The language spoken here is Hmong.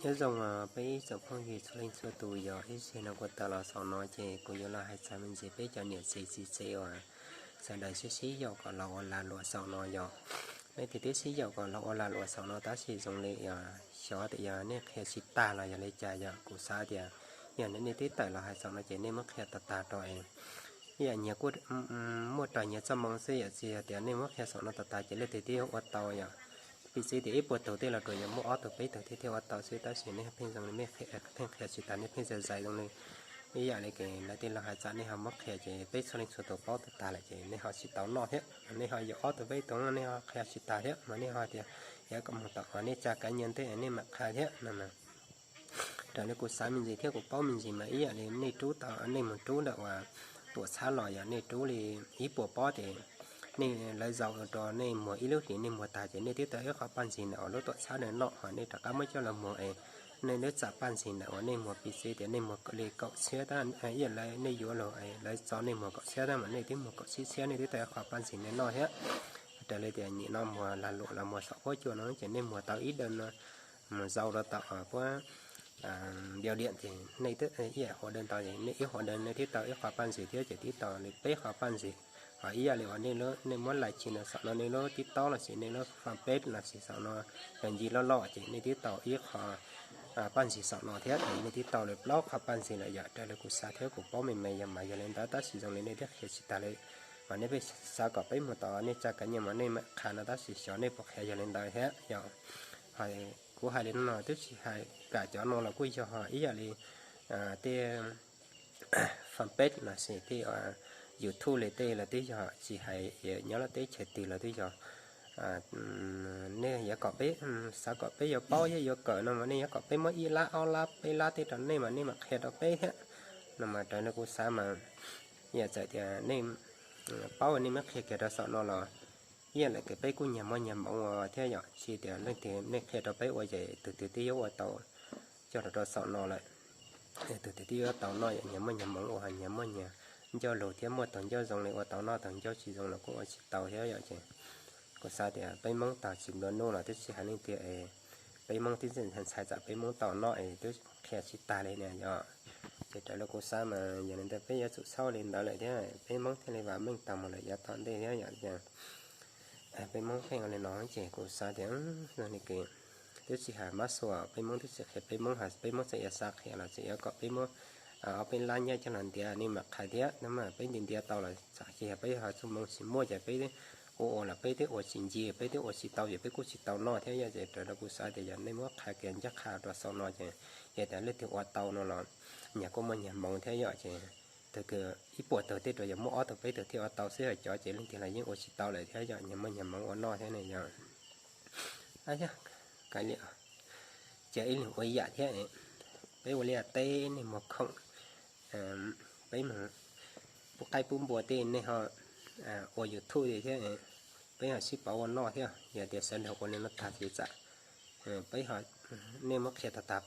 Nyob zoo peb ib tsoom phooj ywg txhua leej txhua tus, yog ib zaug no kuv tawm los saum no ces kuv yuav los hais txog me ntsis peb cov niam txiv txiv tsev uas sawv daws sib sib yaum kom los ua lag luam saum no yom. Nej tias twb sib yaum kom los ua lag luam saum no tab sis zoo li xyov tias yog nej qhia tsis tag los yog li cas yom. Kuv xav tias yog nej twb tawm los hais saum no ces nej muab qhia tag tag rau es ib yam nyias kuj muaj raws nyias txoj moo xwb yom. Tsis yog tias nej muab qhia saum no tag tag ces leej twg twb yuav ua tau yom. Piv txwv tias ib puas tug tej los tsuas yog muaj ob tug peb tug thiaj thiaj ua tau xwb, tab sis nej pheej zoo li pheej qhia tsis tag, nej pheej zais zais zoo li ib yam li lawv tej laus hais txog nej ho muab qhia ces peb txhua leej txhua tus paub tag tag lawm ces nej ho tsis tau noj thiab. Nej ho yuav ob tug peb tug nej ho qhia tsis tag thiab mas nej ho tias yuav kom mus tom uas nej tsa kav nyias ntej nej mam qhia thiab no. Raws li kuv xav me ntsis thiab kuv paub me ntsis mas ib yam li nej rub tau, nej mus rub ntawm uas tuam txhab los yog nej rub li ib puas pob ces nej, lawv zaum rau nej muag ib lub hlis nej muag tag ces nej twb tau ib qho paj ntxis ntawm uas lub tuam txhab ntawd noj, ho nej rov qab muab coj los muag es nej lub txam paj ntxis ntawm uas nej muag piv txwv tias nej muag li kaum txhiab tab, ib yam li nej yuav los lawv txo nej muag kaum txhiab tab mas nej twb muag kaum tsib txhiab nej twb tau ib qho paj ntxis nej noj thiab. Raws li tias nim no muag lag luam los muag saum huab cua no ces nej muag tau ib daws no mus zaum rau tom puab npio diam ces nej ib yam hua daws ntau ces nej ib hua daws nej twb tau ib qho paj ntxis thiab ces twb tau li peb qho paj ntxis. Ho ib yam li uas nej muab lais tsis no saum no nej lub TikTok los sis nej lub fanpage los sis saum no yog ncig loj loj ces nej twb tau ib qho paj ntxis saum no thiab ces nej twb tau li plaub qho paj ntxis lawm yom. Raws li kuv xav thiab kuv paub me me yog mas yog li ntawd tab sis zoo li nej twb qhia tsis tag li. Mas nej pheej xav kom peb mus tom nej tsa kav nyias mas nej mam qhia no tab sis xyov nej puas qhia yog li ntawd thiab yom. Kuv hais li no twb tsis hais kam cov no los kuj yog ib yam li tej fanpage los sis tej YouTube li tej los twb yog tsis hais nyob lub teb chaws twg los twb yog nej yuav kom peb, xav kom peb yuav paub thiab yuav kawm no mas nej yuav kom peb muab ib lab ob lab peb lab tej rau nej mas nej mam qhia rau peb thiab no mas raws li kuv xav mas yam txawm tias nej paub nej muab qhia kiag rau saum no los ib yam li peb kuj nyias muaj nyias hmoov ua thiab yom. Tsis tias leej twg nej qhia rau peb ua ces tus twg twb yuav ua tau coj rau rau saum no lawm. Tus twg twb yuav tau noj yom, nyias muaj nyias hmoov ua, nyias muaj nyias ncauj lus thiab muaj tug ncauj zoo li ua tau noj, tug ncauj tsis zoo los kuj ua tsis tau thiab yom. Ces kuv xav tias peb Hmoob tau tsis nplua nuj los twb tsis hais leej twg es peb Hmoob twb ntxim ntxhais txawm peb Hmoob tau noj es twb qhia tsis tag li na yom. Ces raws li kuv xav mas yog li ntawd peb yuav tsum xaub li ntawd lawm thiab peb Hmoob thiaj li vam meej tau mus lawm yav tom ntej thiab yom. Peb Hmoob pheej ua li no ces kuv xav tias zoo li kws twb tsis hais mab xuas peb Hmoob twb tsis qhia peb Hmoob, peb Hmoob txawm yuav xav qhia los txawm yuav kom peb muab ob peb lab nyiaj coj los ntiav nej mam qhia thiab no mas peb ntiav ntiav tau los txawm ces yog peb ho txoj hmoov tsis muaj ces peb ua ua los peb twb ua tsis ncig peb twb ua tsis tau ces peb kuj tsis tau noj thiab yom. Ces raws li kuv xav tias yog nej muab qhia kiag ncaj qha rau saum no ces yog tias leej twg ua tau no los nyias kuj muaj nyias hmoov thiab yom. Ces tug kws ib puas tug tej rau yog muaj ob tug peb tug thiaj ua tau xwb, ho cov ces leej twg los yeej ua tsis tau lawm thiab yom, nyias muaj nyias hmoov ua noj thiab ne yom. Yog, kav liam, cia ib leeg ua ib yam thiab. Peb ua liaj teb nej muag khoom, peb mus pub qaib pub npua tej nej ho ua YouTube li thiab, peb ho sib pauv ua noj thiab. Yog tias sawv daws ua li no tag ces tsam peb, nej muab qhia tag tag